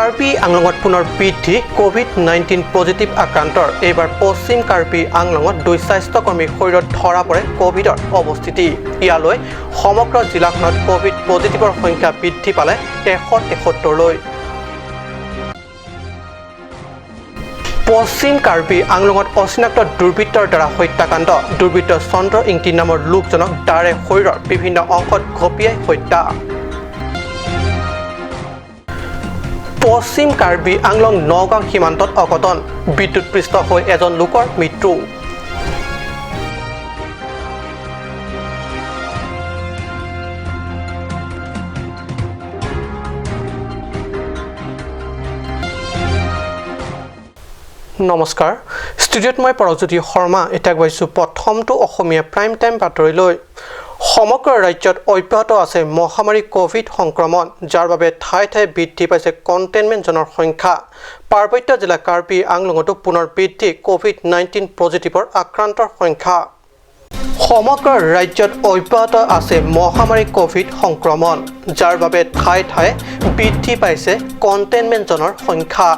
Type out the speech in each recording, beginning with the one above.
কাৰ্বি আংলঙত পুনৰ বৃদ্ধি COVID-19 positive আক্ৰান্তৰ। এইবাৰ পশ্চিম কাৰ্বি আংলঙত দুই স্বাস্থ্যকৰ্মীৰ শৰীৰত ধৰা পৰে কোভিডৰ অৱস্থিতি। ইয়ালৈ সমগ্ৰ জিলাখনত কোভিড পজিটিভৰ সংখ্যা বৃদ্ধি পালে 173লৈ। পশ্চিম কাৰ্বি আংলঙত অচিনাক্ত দুৰ্বৃত্তৰ দ্বাৰা হত্যাকাণ্ড। দুৰ্বৃত্ত চন্দ্ৰ ইংতি নামৰ লোকজনক দাৰে শৰীৰৰ বিভিন্ন অংশত ঘপিয়াই হত্যা। পশ্চিম কাৰ্বি আংলং নগাঁও সীমান্তত অঘটন। বিদ্যুৎপৃষ্ট হৈ এজন লোকৰ মৃত্যু। নমস্কাৰ, ষ্টুডিঅ'ত মই পৰজ্যোতি শৰ্মা। এতিয়া গৈছোঁ প্ৰথমটো অসমীয়া প্ৰাইম টাইম বাতৰিলৈ। সমগ্ৰ ৰাজ্যত অব্যাহত আছে মহামাৰী কোভিড সংক্ৰমণ, যাৰ বাবে ঠায়ে ঠায়ে বৃদ্ধি পাইছে কণ্টেইনমেণ্ট জ'নৰ সংখ্যা। পাৰ্বত্য জিলা কাৰ্বি আংলঙতো পুনৰ বৃদ্ধি কোভিড-19 পজিটিভৰ আক্ৰান্তৰ সংখ্যা। সমগ্ৰ ৰাজ্যত অব্যাহত আছে মহামাৰী কোভিড সংক্ৰমণ, যাৰ বাবে ঠায়ে ঠায়ে বৃদ্ধি পাইছে কণ্টেইনমেণ্ট জ'নৰ সংখ্যা।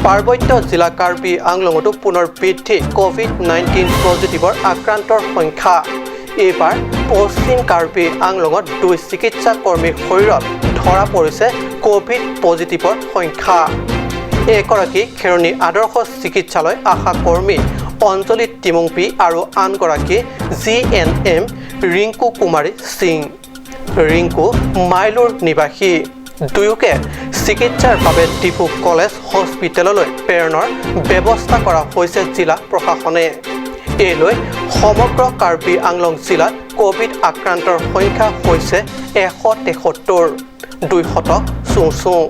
পাৰ্বত্য জিলা কাৰ্বি আংলঙতো পুনৰ বৃদ্ধি কোভিড-19 পজিটিভৰ আক্ৰান্তৰ সংখ্যা। এইবাৰ পশ্চিম কাৰ্বি আংলঙত দুই চিকিৎসা কৰ্মীৰ শৰীৰত ধৰা পৰিছে কোভিড পজিটিভৰ সংখ্যা। এগৰাকী খেৰণি আদৰ্শ চিকিৎসালয় আশা কৰ্মী অঞ্জলি টিমুংপি আৰু আনগৰাকী GNM Rinku কুমাৰী সিং। ৰিংকু মাইলুৰ নিবাসী। দুয়োকে চিকিৎসাৰ বাবে ডিফু কলেজ হস্পিটেললৈ প্ৰেৰণৰ ব্যৱস্থা কৰা হৈছে জিলা প্ৰশাসনে। এই লৈ সমগ্ৰ কাৰ্বি আংলং জিলাত কোভিড আক্ৰান্তৰ সংখ্যা হৈছে 173, 200 চুঁ চুঁ।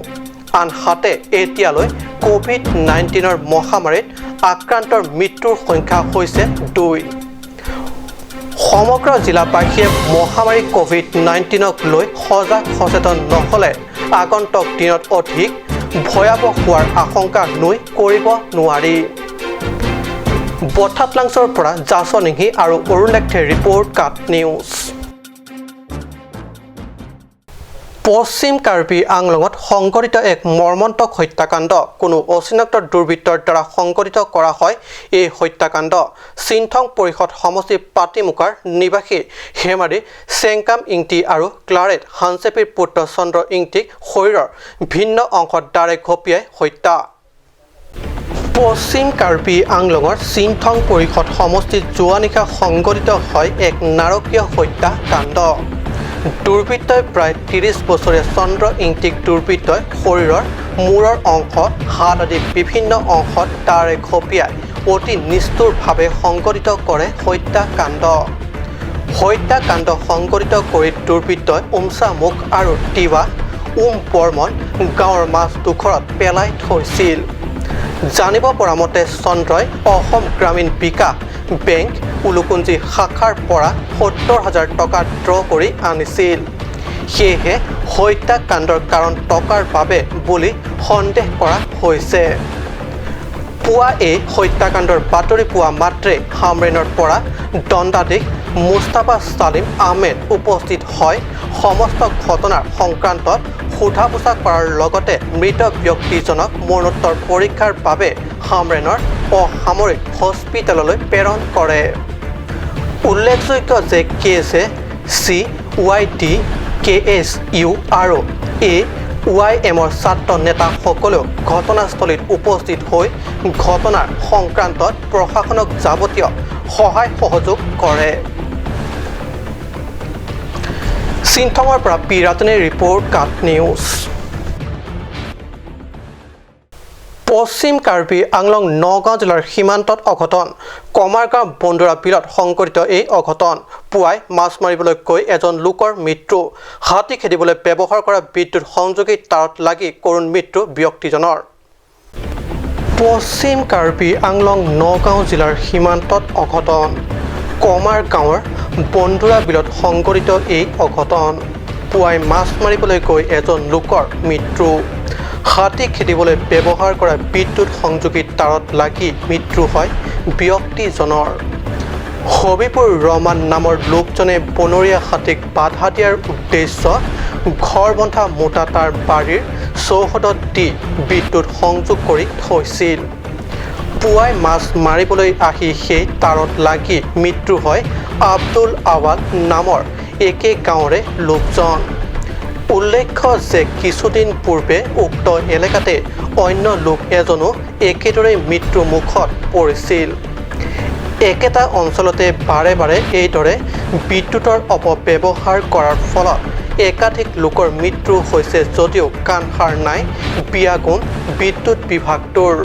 আনহাতে এতিয়ালৈ কোভিড-19ৰ মহামাৰীত আক্ৰান্তৰ মৃত্যুৰ সংখ্যা হৈছে 2। সমগ্ৰ জিলাবাসীয়ে মহামাৰী কোভিড-19ক লৈ সজাগ সচেতন নহ'লে আগন্তুক দিনত অধিক ভয়াৱহ হোৱাৰ আশংকা নুই কৰিব নোৱাৰি। বথাতলাংছৰ পৰা জাছনিংহি আৰু অৰুণ লেখথে ৰিপৰ্ট, কাট নিউজ। পশ্চিম কাৰ্বি আংলঙত সংঘটিত এক মৰ্মন্তুক হত্যাকাণ্ড। কোনো অচিনাক্ত দুৰ্বৃত্তৰ দ্বাৰা সংঘটিত কৰা হয় এই হত্যাকাণ্ড। চিন্থং পৰিষদ সমষ্টিৰ পাতিমুকাৰ নিবাসী হেমাৰী চেংকাম ইংতি আৰু ক্লাৰেট হানচেপিৰ পুত্ৰ চন্দ্ৰ ইংতিক শৰীৰৰ ভিন্ন অংশত দাৰে ঘপিয়াই হত্যা। পশ্চিম কাৰ্বি আংলঙৰ চিন্থং পৰিষদ সমষ্টিত যোৱা নিশা সংঘটিত হয় এক নাৰকীয় হত্যাকাণ্ড। দুৰ্বৃত্তই প্ৰায় 30 বছৰীয়া চন্দ্ৰ ইংতিক দুৰ্বৃত্তই শৰীৰৰ মূৰৰ অংশ, হাত আদি বিভিন্ন অংশত দাৰে ঘপিয়াই অতি নিষ্ঠুৰভাৱে সংঘটিত কৰে হত্যাকাণ্ড। হত্যাকাণ্ড সংঘটিত কৰি দুৰ্বৃত্তই উমচামুখ আৰু তিৱা উম বৰ্মন গাঁৱৰ মাজডোখৰত পেলাই থৈছিল। জানিব পৰা মতে চন্দ্ৰই অসম গ্ৰামীণ বিকাশ বেংক উলুকুঞ্জি শাখাৰ পৰা 70,000 টকা ড্ৰ কৰি আনিছিল। সেয়েহে হত্যাকাণ্ডৰ কাৰণ টকাৰ বাবে বুলি সন্দেহ কৰা হৈছে। পুৱা এই হত্যাকাণ্ডৰ বাতৰি পোৱা মাত্ৰে হামৰেনৰ পৰা দণ্ডাধীশ মুস্তাফা ছালিম আহমেদ উপস্থিত হয়। সমস্ত ঘটনাৰ সংক্ৰান্তত সোধা পোছা কৰাৰ লগতে মৃত ব্যক্তিজনক মৰণোত্তৰ পৰীক্ষাৰ বাবে হামৰেনৰ অসামৰিক হস্পিটেললৈ প্ৰেৰণ কৰে। উল্লেখযোগ্য যে K J C Y D K S U আৰু এ ৱাই এমৰ ছাত্ৰ নেতাসকলেও ঘটনাস্থলীত উপস্থিত হৈ ঘটনাৰ সংক্ৰান্তত প্ৰশাসনক যাৱতীয় সহায় সহযোগ কৰে। চিন্থঙৰ পৰা পি ৰাতনীৰ ৰিপৰ্ট, কাট নিউজ। পশ্চিম কাৰ্বি আংলং নগাঁও জিলাৰ সীমান্তত অঘটন। কমাৰগাঁও বন্দুৰা বিলত সংঘটিত এই অঘটন। পুৱাই মাছ মাৰিবলৈ গৈ এজন লোকৰ মৃত্যু। হাতী খেদিবলৈ ব্যৱহাৰ কৰা বিদ্যুৎ সংযোগী তাঁৰত লাগি কৰুণ মৃত্যু ব্যক্তিজনৰ। পশ্চিম কাৰ্বি আংলং নগাঁও জিলাৰ সীমান্তত অঘটন। কমাৰগাঁৱৰ বন্দুৰা বিলত সংঘটিত এই অঘটন। পুৱাই মাছ মাৰিবলৈ গৈ এজন লোকৰ মৃত্যু। হাতী খেদিবলৈ ব্যৱহাৰ কৰা বিদ্যুৎ সংযোগী তাঁৰত লাগি মৃত্যু হয় ব্যক্তিজনৰ। হবিবুৰ ৰহমান নামৰ লোকজনে বনৰীয়া হাতীক বাধা দিয়াৰ উদ্দেশ্য ঘৰ বন্ধা মোটা তাঁৰ বাৰীৰ চৌহদত দি বিদ্যুৎ সংযোগ কৰি থৈছিল। পুৱাই মাছ মাৰিবলৈ আহি সেই তাঁৰত লাগি মৃত্যু হয় আব্দুল আৱাল নামৰ একে গাঁৱৰে লোকজন। উল্লেখ্য যে কিছুদিন পূৰ্বে উক্ত এলেকাতে অন্য লোক এজনো একেদৰে মৃত্যুৰ মুখত পৰিছিল। একেটা অঞ্চলতে বাৰে বাৰে এইদৰে বিদ্যুতৰ অপব্যৱহাৰ কৰাৰ ফলত একাধিক লোকৰ মৃত্যু হৈছে যদিও কাণসাৰ নাই বিয়াগোম বিদ্যুৎ বিভাগটোৰ।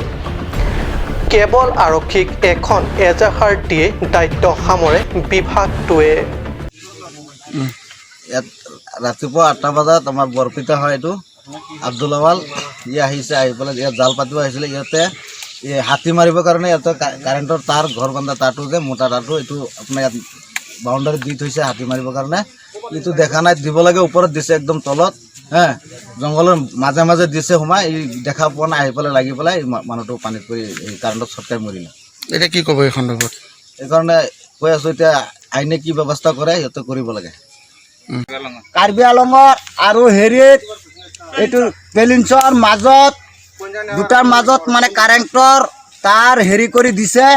কেৱল আৰক্ষীক এখন এজাহাৰ দিয়ে দায়িত্ব সামৰে বিভাগটোৱে। ইয়াত ৰাতিপুৱা 8টা বজাত আমাৰ বৰপিতা হয় এইটো আব্দুল আৱাল, ই আহিছে। আহি পেলাই ইয়াত জাল পাতিব আহিছিলে। ইয়াতে এই হাতী মাৰিবৰ কাৰণে ইয়াতে কাৰেণ্টৰ তাঁৰ, ঘৰ বন্ধা তাঁৰটো যে মোটা তাঁৰটো, এইটো আপোনাৰ ইয়াত বাউণ্ডাৰী দি থৈছে হাতী মাৰিবৰ কাৰণে। এইটো দেখা নাই, দিব লাগে ওপৰত, দিছে একদম তলত। হে জংঘলৰ মাজে মাজে দিছে সোমাই। ই দেখা পোৱা নাই, আহি পেলাই লাগি পেলাই এই মানুহটো পানীত পৰি এই কাৰেণ্টত চটকাই মৰিলে। এতিয়া কি ক'ব এই সন্দৰ্ভত? সেইকাৰণে কৈ আছোঁ, এতিয়া আইনে কি ব্যৱস্থা কৰে সিহঁতে কৰিব লাগে। কাৰ্বি আলঙৰ আৰু হেৰিত এইটো পেলিঞ্চৰ মাজত, দুটাৰ মাজত মানে কাৰেণ্টৰ তাঁৰ হেৰি কৰি দিছে।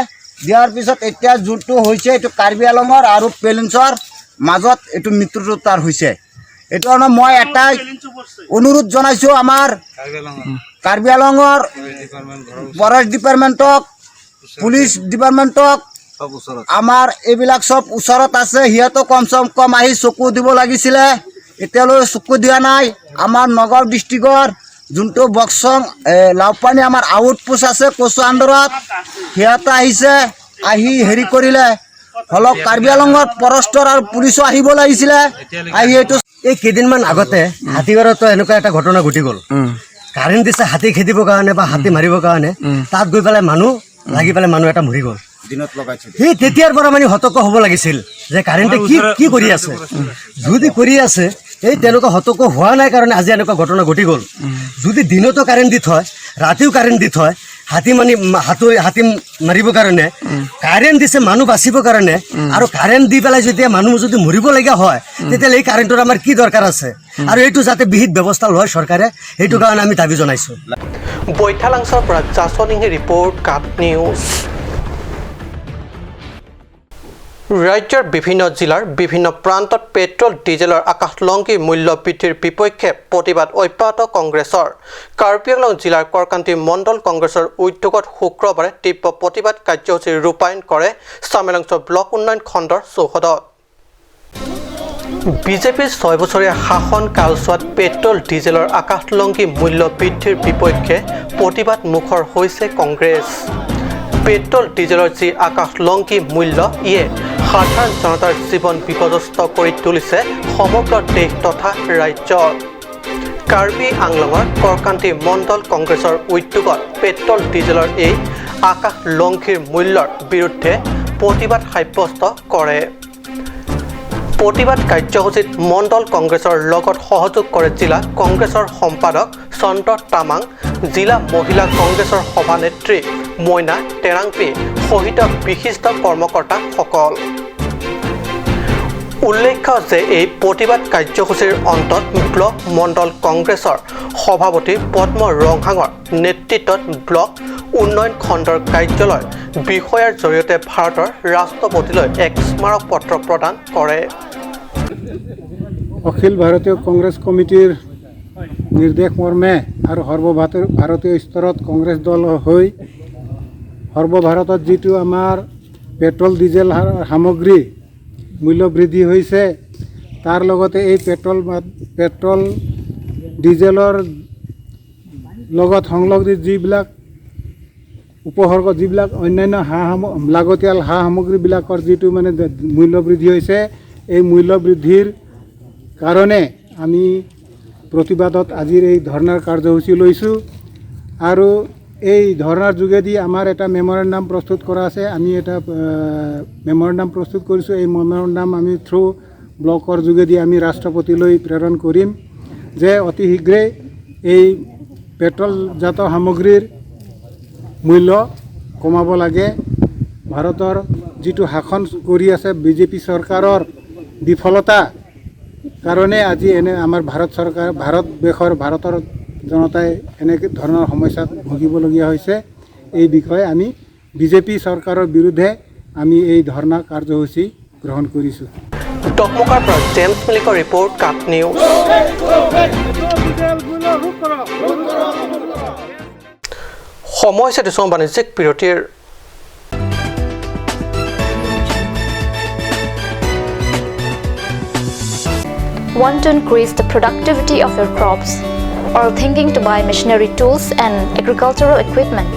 দিয়াৰ পিছত এতিয়া যোনটো হৈছে, এইটো কাৰ্বি আলঙৰ আৰু পেলিঞ্চৰ মাজত এইটো মৃত্যুটো তাৰ হৈছে। এইটো কাৰণে মই এটাই অনুৰোধ জনাইছোঁ আমাৰ কাৰ্বি আলঙৰ ফৰেষ্ট ডিপাৰ্টমেণ্টক, পুলিচ ডিপাৰ্টমেণ্টক। চব ওচৰত। আমাৰ এইবিলাক চব ওচৰত আছে, সিহঁতো কমচে কম আহি চকু দিব লাগিছিলে। এতিয়ালৈ চকু দিয়া নাই। আমাৰ নগাঁও ডিষ্ট্ৰিক্টৰ যোনটো বক্সং লাওপানী আমাৰ আউটপোষ্ট আছে কচু আণ্ডাৰত, সিহঁতে আহিছে, আহি হেৰি কৰিলে। হলক কাৰ্বি আলঙৰ ফৰেষ্টৰ আৰু পুলিচো আহিব লাগিছিলে, আহি এইটো এই কেইদিনমান আগতে হাতীগাঁৱতো এনেকুৱা এটা ঘটনা ঘটি গ'ল। কাৰেণ্ট দিছে হাতী খেদিবৰ কাৰণে বা হাতী মাৰিবৰ কাৰণে, তাত গৈ পেলাই মানুহ লাগি পেলাই মানুহ এটা মৰি গ'ল। দিনত লগাইছে। সেই তেতিয়াৰ পৰা মানে সতৰ্ক হ'ব লাগিছিল যে কাৰেণ্টে কি কি কৰি আছে। যদি কৰি আছে, এই তেনেকুৱা সতৰ্ক হোৱা নাই কাৰণে আজি এনেকুৱা ঘটনা ঘটি গ'ল। যদি দিনতো কাৰেণ্ট দি থয়, ৰাতিও কাৰেণ্ট দি থয়, হাতী মানে হাতী মাৰিবৰ কাৰণে কাৰেণ্ট দিছে, মানুহ বাচিবৰ কাৰণে, আৰু কাৰেণ্ট দি পেলাই যেতিয়া মানুহ যদি মৰিবলগীয়া হয়, তেতিয়াহ'লে এই কাৰেণ্টৰ আমাৰ কি দৰকাৰ আছে? আৰু এইটো যাতে বিহিত ব্যৱস্থা লয় চৰকাৰে, সেইটো কাৰণে আমি দাবী জনাইছোঁ। বৈঠালাংছৰ পৰা জাছনিঙে ৰিপৰ্ট, কাট নিউজ। ৰাজ্যৰ বিভিন্ন জিলাৰ বিভিন্ন প্ৰান্তত পেট্ৰল ডিজেলৰ আকাশলংঘী মূল্য বৃদ্ধিৰ বিপক্ষে প্ৰতিবাদ অব্যাহত কংগ্ৰেছৰ। কাৰ্বি আংলং জিলাৰ কৰকান্তি মণ্ডল কংগ্ৰেছৰ উদ্যোগত শুক্ৰবাৰে তীব্ৰ প্ৰতিবাদ কাৰ্যসূচী ৰূপায়ণ কৰে চামেলাংছ ব্লক উন্নয়ন খণ্ডৰ চৌহদত। বিজেপিৰ 6 বছৰীয়া শাসন কালছোৱাত পেট্ৰল ডিজেলৰ আকাশলংঘী মূল্য বৃদ্ধিৰ বিপক্ষে প্ৰতিবাদ মুখৰ হৈছে কংগ্ৰেছ। পেট্ৰল ডিজেলৰ যি আকাশলংঘী মূল্য, ইয়ে সাধাৰণ জনতাৰ জীৱন বিপৰ্যস্ত কৰি তুলিছে সমগ্ৰ দেশ তথা ৰাজ্যত। কাৰ্বি আংলঙৰ কৰকান্তি মণ্ডল কংগ্ৰেছৰ উদ্যোগত পেট্ৰল ডিজেলৰ এই আকাশলংঘীৰ মূল্যৰ বিৰুদ্ধে প্ৰতিবাদ সাব্যস্ত কৰে। প্ৰতিবাদ কাৰ্যসূচীত মণ্ডল কংগ্ৰেছৰ লগত সহযোগ কৰে জিলা কংগ্ৰেছৰ সম্পাদক চন্দ্ৰ তামাং, জিলা মহিলা কংগ্ৰেছৰ সভানেত্ৰী মইনা টেৰাংপি সহিত বিশিষ্ট কৰ্মকৰ্তাসকল। উল্লেখ্য যে এই প্ৰতিবাদ কাৰ্যসূচীৰ অন্তত ব্লক মণ্ডল কংগ্ৰেছৰ সভাপতি পদ্ম ৰংহাঙৰ নেতৃত্বত ব্লক উন্নয়ন খণ্ডৰ কাৰ্যালয় বিষয়াৰ জৰিয়তে ভাৰতৰ ৰাষ্ট্ৰপতিলৈ এক স্মাৰক পত্ৰ প্ৰদান কৰে। অখিল ভাৰতীয় কংগ্ৰেছ কমিটিৰ নিৰ্দেশ মৰ্মে আৰু সৰ্বভাৰতীয় ভাৰতীয় স্তৰত কংগ্ৰেছ দল হৈ সৰ্বভাৰতত যিটো আমাৰ পেট্ৰল ডিজেল সামগ্ৰী মূল্য বৃদ্ধি হৈছে, তাৰ লগতে এই পেট্ৰল ডিজেলৰ লগত সংলগ্ন যিবিলাক উপসৰ্গ, যিবিলাক অন্যান্য লাগতিয়াল সা সামগ্ৰীবিলাকৰ যিটো মানে মূল্য বৃদ্ধি হৈছে, এই মূল্য বৃদ্ধিৰ কাৰণে আমি প্ৰতিবাদত আজিৰ এই ধৰ্ণাৰ কাৰ্যসূচী লৈছোঁ। আৰু এই ধৰ্ণাৰ যোগেদি আমাৰ এটা মেমৰেণ্ডাম প্ৰস্তুত কৰা আছে। আমি এটা মেমৰেণ্ডাম প্ৰস্তুত কৰিছোঁ। এই মেমৰেণ্ডাম আমি থ্ৰু ব্লকৰ যোগেদি আমি ৰাষ্ট্ৰপতিলৈ প্ৰেৰণ কৰিম যে অতি শীঘ্ৰেই এই পেট্ৰলজাত সামগ্ৰীৰ মূল্য কমাব লাগে। ভাৰতৰ যিটো শাসন কৰি আছে বিজেপি চৰকাৰৰ বিফলতা কাৰণে আজি এনে আমাৰ ভাৰত চৰকাৰ, ভাৰত দেশৰ, ভাৰতৰ জনতাই এনে ধৰণৰ সমস্যাত ভুগিবলগীয়া হৈছে। এই বিষয়ে আমি বিজেপি চৰকাৰৰ বিৰুদ্ধে আমি এই ধৰ্ণা কাৰ্যসূচী গ্ৰহণ কৰিছোঁ। ডকমকাৰ পৰা জেমছ মালিকৰ ৰিপৰ্ট, কাট নিউজ। সময় হৈছে দিছোঁ বাণিজ্যিক বিৰতিৰ। Want to increase the productivity of your crops or thinking to buy machinery, tools and agricultural equipment?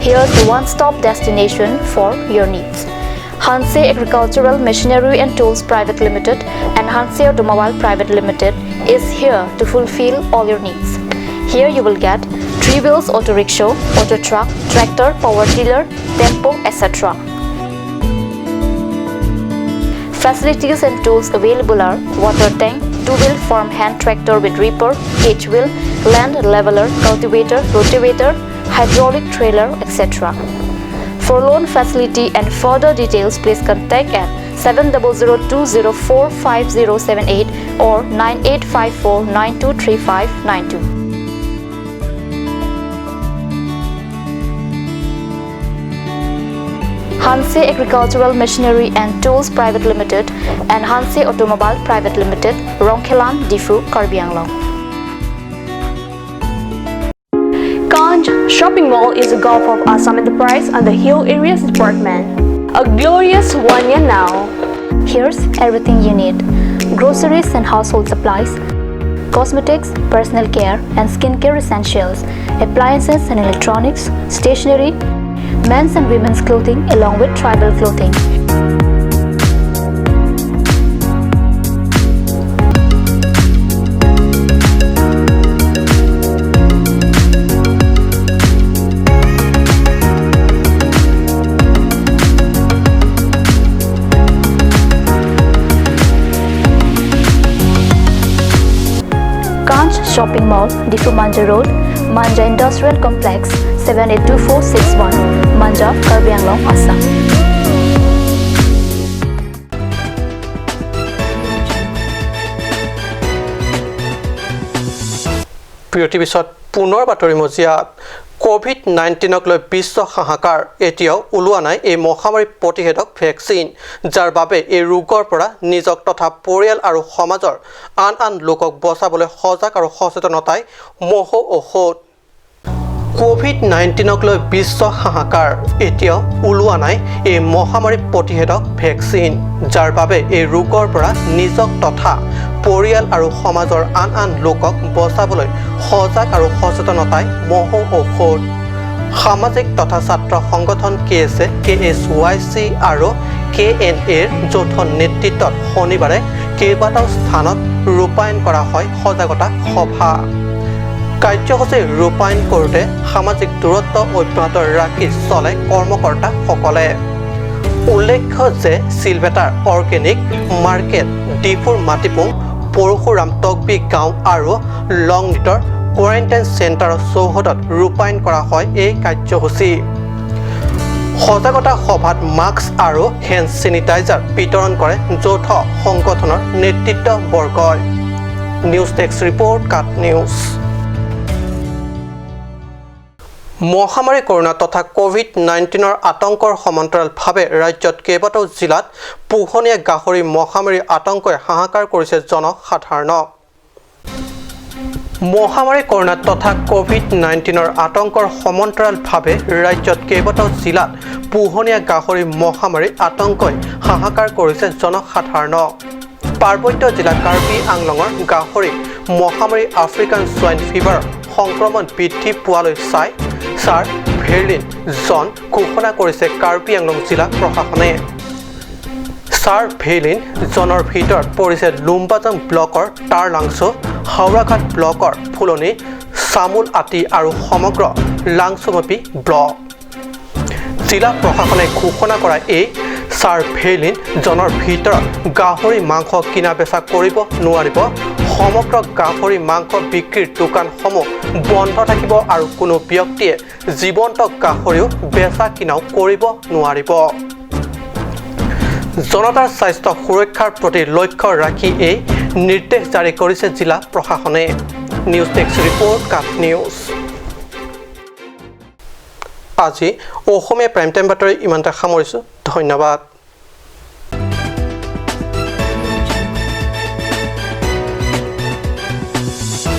Here's the one-stop destination for your needs. Hanse Agricultural Machinery and Tools Private Limited and Hanse Automobile Private Limited is here to fulfill all your needs. Here you will get three wheels auto rickshaw, auto truck, tractor, power tiller, tempo, etc. Facilities and tools available are water tank, two-wheel farm hand tractor with reaper, H-wheel, land leveler, cultivator, rotavator, hydraulic trailer, etc. For loan facility and further details, please contact at 7002045078 or 9854923592. Hanse Agricultural Machinery and Tools Private Limited and Hanse Automobile Private Limited, Rongkhelan, Diphu, Karbi Anglong. Kanj Shopping Mall is a Gulf of Assam Enterprise and the Hill Areas Department. A glorious 1 year now. Here's everything you need: groceries and household supplies, cosmetics, personal care and skincare essentials, appliances and electronics, stationery, men's and women's clothing along with tribal clothing. Kanch Shopping Mall, Diphu Manja Road, Manja Industrial Complex, 782461, Manja, Karbi Anglong, Assam. বিৰতিৰ পিছত পুনৰ বাতৰি মজিয়াত। ক'ভিড-19ক লৈ বিশ্ব হাহাকাৰ। এতিয়াও ওলোৱা নাই এই মহামাৰী প্ৰতিষেধক ভেকচিন, যাৰ বাবে এই ৰোগৰ পৰা নিজক তথা পৰিয়াল আৰু সমাজৰ আন আন লোকক বচাবলৈ সজাগ আৰু সচেতনতাই মহো ঔষধ। ক'ভিড-19ক লৈ বিশ্ব হাহাকাৰ। এতিয়াও ওলোৱা নাই এই মহামাৰী প্ৰতিষেধক ভেকচিন, যাৰ বাবে এই ৰোগৰ পৰা নিজক তথা পৰিয়াল আৰু সমাজৰ আন আন লোকক বচাবলৈ সজাগ আৰু সচেতনতাই মহো ঔষধ। সামাজিক তথা ছাত্ৰ সংগঠন কে এছ এ, কে এছ ৱাই চি আৰু কে এন এৰ যৌথ নেতৃত্বত শনিবাৰে কেইবাটাও স্থানত ৰূপায়ণ কৰা হয় সজাগতা সভা। কাৰ্যসূচী ৰূপায়ণ কৰোঁতে সামাজিক দূৰত্ব অব্যাহত ৰাখি চলে কৰ্মকৰ্তাসকলে। উল্লেখ্য যে চিলভেটাৰ অৰ্গেনিক মাৰ্কেট, ডিফুৰ মাটিপুং, পৰশুৰাম টকবি গাঁও আৰু লংনিটৰ কোৱাৰেণ্টাইন চেণ্টাৰৰ চৌহদত ৰূপায়ণ কৰা হয় এই কাৰ্যসূচী। সজাগতা সভাত মাস্ক আৰু হেণ্ড চেনিটাইজাৰ বিতৰণ কৰে যৌথ সংগঠনৰ নেতৃত্ববৰ্গই। নিউজ ডেস্ক ৰিপৰ্ট, কাট নিউজ। মহামাৰী কৰোণা তথা ক'ভিড-19ৰ আতংকৰ সমান্তৰালভাৱে ৰাজ্যত কেইবাটাও জিলাত পোহনীয়া গাহৰি মহামাৰীৰ আতংকই হাহাকাৰ কৰিছে জনসাধাৰণক। মহামাৰী কৰোণা তথা ক'ভিড-19ৰ আতংকৰ সমান্তৰালভাৱে ৰাজ্যত কেইবাটাও জিলাত পোহনীয়া গাহৰি মহামাৰীৰ আতংকই হাহাকাৰ কৰিছে জনসাধাৰণক। পাৰ্বত্য জিলা কাৰ্বি আংলঙৰ গাহৰি মহামাৰী আফ্ৰিকান ছোৱাইন ফিভাৰৰ সংক্ৰমণ বৃদ্ধি পোৱালৈ চাই ছাৰ্ভেইলেন্স জ'ন ঘোষণা কৰিছে কাৰ্বি আংলং জিলা প্ৰশাসনে। ছাৰ্ভেইলেন্স জ'নৰ ভিতৰত পৰিছে লুম্বাজং ব্লকৰ টাৰলাংছো, হাওৰাঘাট ব্লকৰ ফুলনি, চামুল আটি আৰু সমগ্ৰ লাংছুমপি ব্লক। জিলা প্ৰশাসনে ঘোষণা কৰা এই ছাৰ্ভেইলেন্স জ'নৰ ভিতৰত গাহৰি মাংস কিনা বেচা কৰিব নোৱাৰিব। সমগ্ৰ গাহৰি মাংস বিক্ৰীৰ দোকানসমূহ বন্ধ থাকিব আৰু কোনো ব্যক্তিয়ে জীৱন্ত গাহৰিও বেচা কিনাও কৰিব নোৱাৰিব। জনতাৰ স্বাস্থ্য সুৰক্ষাৰ প্ৰতি লক্ষ্য ৰাখি এই নিৰ্দেশ জাৰি কৰিছে জিলা প্ৰশাসনে। নিউজ ডেস্ক ৰিপৰ্ট, কাট নিউজ। আজি অসমীয়া প্ৰাইম টাইম বাতৰি ইমানতে সামৰিছোঁ। ধন্যবাদ।